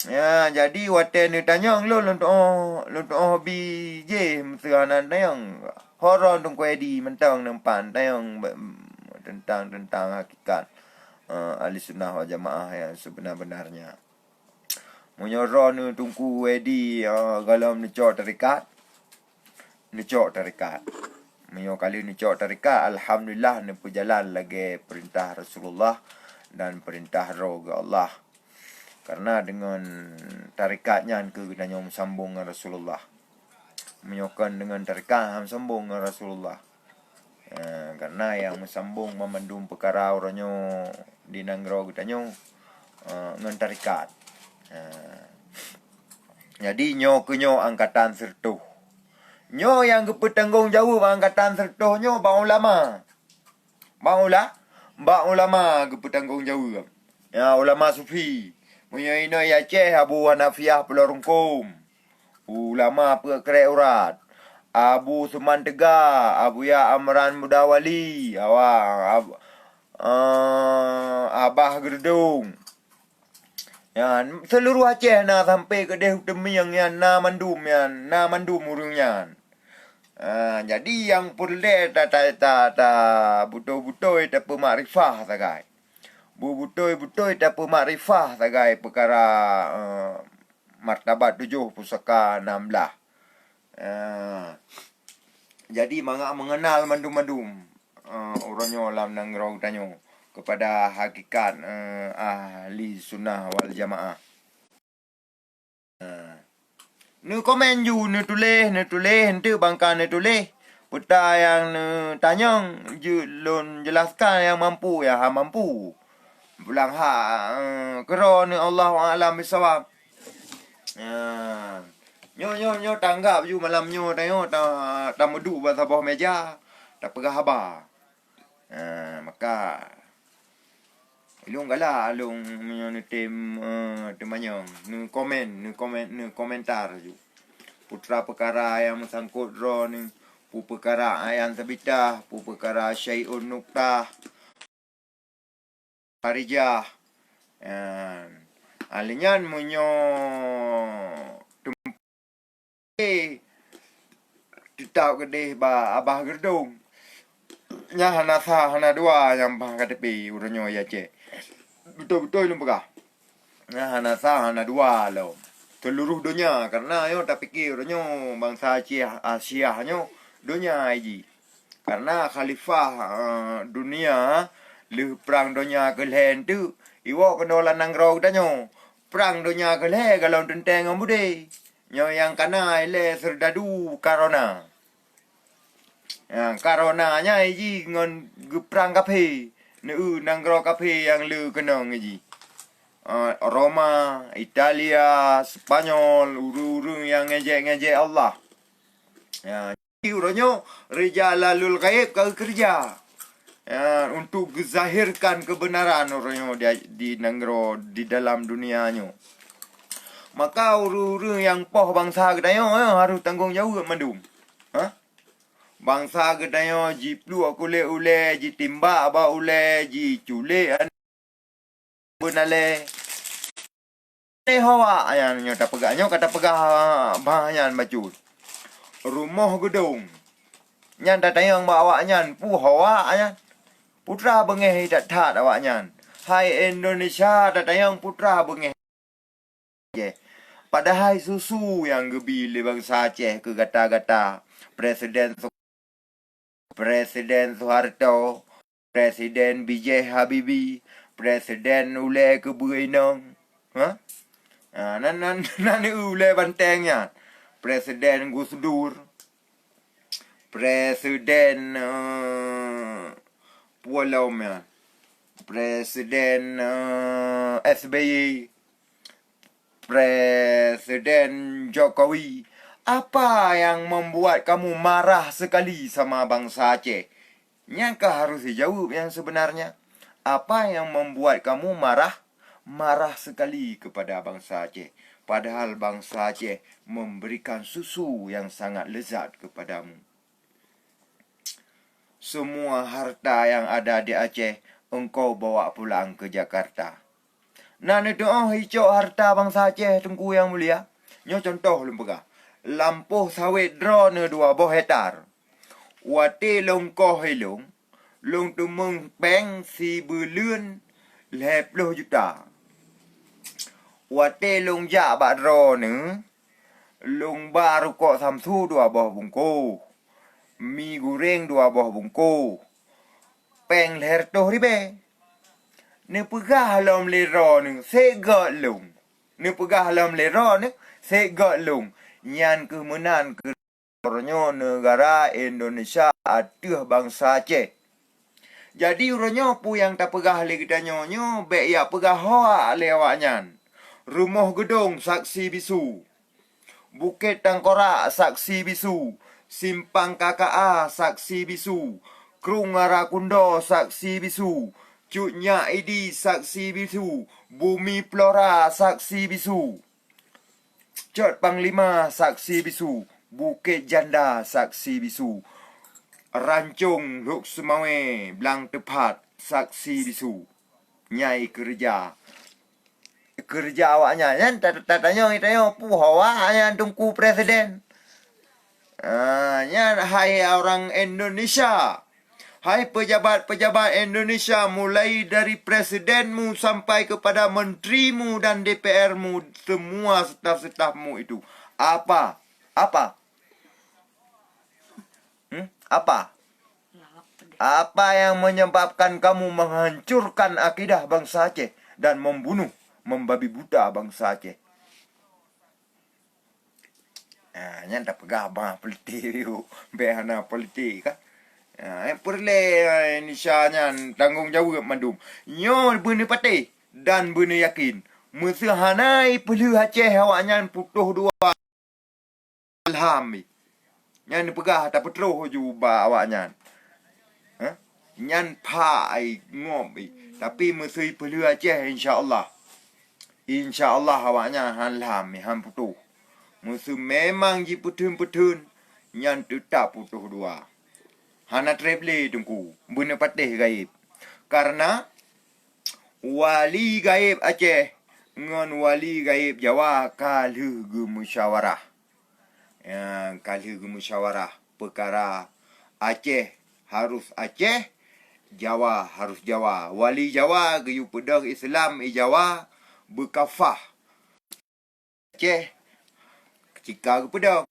Ya, jadi watèe neutanyong lôn, lôn tu'oh, lôn tu'oh bi jéh, meuseu hana neutanyong. Ho droe Teungku Edi mantong neumpat tanyong teuntang, teuntang hakikat, eh, Ahli Sunnah wal Jamaah nyang seubeunar-beunarnya. Meunyoe droeneuh Teungku Edi, eh, gohlom neucok tarekat, neucok tarekat. Meunyoe ka lheueh neucok tarekat, alhamdulillah, neupeujalan lagèe peurintah Rasulullah dan peurintah droe geuh Allah. Karena deungon tarekat nyan keuh geutanyoe meusambong ngon Rasulullah. Meunyoe kon deungon tarekat, han meusambong ngon Rasulullah. Eh, karena nyang meusambong banmandum peukara uroe nyoe di nanggroe geutanyoe, eh, ngon tarekat. Eh, jadi nyoe keuh nyoe angkatan sireutôh. Nyoe nyang geupeutanggong jaweueb angkatan sireutôh nyoe bak ulama. Bak ula-, bak ulama geupeutanggong jaweueb. Ya, ulama sufi. Meunyoe inoe Aceh, Abu Hanafiah Pulo Rungkum. Ulama peuet krek urat. Abu Suman Teuga, Abuya Amran Mudawali, awang, Ab-, eh, Abah Geurdong. Nyan, seuluruh Aceh na sampai keudeh u Teumieng nyan na mandum nyan, na mandum ureuëng nyan. Ah, jadi nyang peureulée ta, ta, ta, ta beutôi-beutôi tapeumakrifah sagai. Beutôi-beutôi tapeumakrifah sagai peukara, eh, martabat tujoh pusaka nam blah. Ah, jadi mangat meungenal mandum-mandum, eh, uroe nyoe lam nanggroe geutanyoe keupada hakikat, eh, ahli sunnah wal jamaah. Ah, neukomen ju, neutuléh, neutuléh, enteuk bangka neutuléh. Peue ta nyang neutanyong, jeuet lôn jeulaskan nyang mampu, nyang hana mampu. Pulang hak, eh, keudroe neuh, Allahu a'lam bissawab. Ah, nyoe, nyoe, nyoe tanggap ju malam nyoe tanyoe ta, tameuduek bak saboh meja, tapeugah haba. Ah, maka, ilôn galak lôn meunyoe neutem, eh, teumanyong, neukomen, neukomen, neukomentar ju. Peue ta peukara nyang meusangkot droeneuh, peue peukara ayan sabitah, peue peukara syai'un nuktah, kharijah. Eh, ahli nyan meunyoe tem-, teutap keudeh bak Abah Geurdong. Nyan hana sa, hana dua nyang bah ka teupeu uroe nyoe ya cek. Beutôi-beutôi lôn peugah. Nyan hana sa, hana dua lom. Seuluruh donya, karena nyoe tapike uroe nyoe bansa Aceh, Asia nyoe donya jih. Karena khalifah, eh, dunia lheueh prang donya keu lhée teuk iwoe keunoe lam nanggroe geutanyoe. Prang donya keu lhée galom teuntée ngon beudé. Nyoe nyang kana ilée seurdadu karona. Ya, karona nyan jih ngon geuprang kaphé, neu nanggroe kaphé nyang le keunong jih. Eh, Roma, Italia, Spanyol, ureuëng-ureuëng nyang ngejek-ngejek Allah. Ya, jadi uroe nyoe rijalalul ghaib ka geukeureuja. Ya, untuk geuzahirkan keubeunaran uroe nyoe di, di nanggroe, di dalam dunia nyoe. Maka ureuëng-ureuëng nyang poh bansa geutanyoe, eh, harôh tanggong jaweueb mandum. Ha? Bansa geutanyoe jipluek kulét ulée, jitimbak bak ulée, jiculék aneuk beunalée. Lé ho awak nyan nyoe tapeugah, nyoe ka tapeugah bah nyan bacut. Rumoh geudong. Nyan tatanyong bak awak nyan, peue ho awak nyan? Peue teuma beungéh that-that awak nyan. Hai Indonesia, tatanyong peue teuma beungéh. Aceh. Padahai susu nyang geubi lé bansa Aceh keu gata-gata, Presiden Su-, Presiden Soeharto, Presiden B J Habibie, Presiden ulée keubeue inong. Ha? Ah, nan, nan, nan ulée banteng nyan. Presiden Gus Dur. Presiden, eh, peue lom nyan. Presiden, eh, S B Y. Presiden Jokowi, apa yang membuat kamu marah sekali sama bangsa Aceh? Nyan ka harôh jijaweueb nyang seubeunarnya. Apa yang membuat kamu marah, marah sekali kepada bangsa Aceh, padahal bangsa Aceh memberikan susu yang sangat lezat kepadamu? Semua harta yang ada di Aceh engkau bawa pulang ke Jakarta. Na neutuoh icok harta bansa Aceh, Teungku yang mulia? Nyoe contoh lôn peugah. Lampôh sawét droeneuh dua boh hektar. Watée lôn koh ilong, lôn teumeung péng sibeuleuen lhée ploh juta. Watée lôn jak bak droeneuh, lôn ba rukok Samsu dua boh bungkôh, mi guréng dua boh bungkôh, péng lhée reutôh ribée. Neupeugah lom lé droeneuh, "Sép gét lôn." Neupeugah lom lé droeneuh, "Sép gét lôn." Nyan keuh meunan keu uroe nyoe neugara Indonesia ateueh bansa Aceh. Jadi uroe nyoe peue nyang tapeugah lé geutanyoe nyoe bék jak peugah hoak lé awaknyan. Rumoh Geudong saksi bisu. Bukét Tangkorak saksi bisu, Simpang K K A saksi bisu, Krueng Arakundo saksi bisu, Cut Nyak Idi saksi bisu, Bumi Flora saksi bisu, Cot Panglima saksi bisu, Bukét Janda saksi bisu, Rancong Lhok Seumawé Blang Teuphat saksi bisu. Nyai keureuja. keureuja awaknyan. Nyan ta-, ta-, tanyoe, tanyoe peue awaknyan Teungku Presiden. Ah, nyan hai orang Indonesia. Hai pejabat-pejabat Indonesia, mulai dari presidenmu sampai kepada menterimu dan D P R-mu, semua staf-stafmu itu. Apa? Apa? Hmm? Apa? Apa yang menyebabkan kamu menghancurkan akidah bangsa Aceh dan membunuh, membabi buta bangsa Aceh? Ha, nyan tapeugah bah politik yuk. Bèk hana politik ka. Ha, eh, peureulèe, eh, Indonesia nyan tanggong jaweueb mandum. Nyoe beuneupatéh dan beuneuyakin. Meuseuhana ipeulheueh Aceh awaknyan putôh dua alham. Nyan peugah tapeutroh ju bak awaknyan. Ha? Nyan pha ai ngop ai. Tapi meuseu ipeulheueh Aceh, insya Allah. Insya Allah awaknyan han lam, han putôh. Meuseu memang jipeutheun-peutheun, nyan teutap putôh dua. Hana trép lé Teungku, beuneupatéh gaéb. Karena wali gaéb Aceh ngon wali gaéb Jawa ka lheueh geumusyawarah. Ya, ka lheueh geumusyawarah peukara Aceh harus Aceh, Jawa harus Jawa. Wali Jawa geuyue peudong Islam i Jawa beukafah. Aceh cika geupeudong.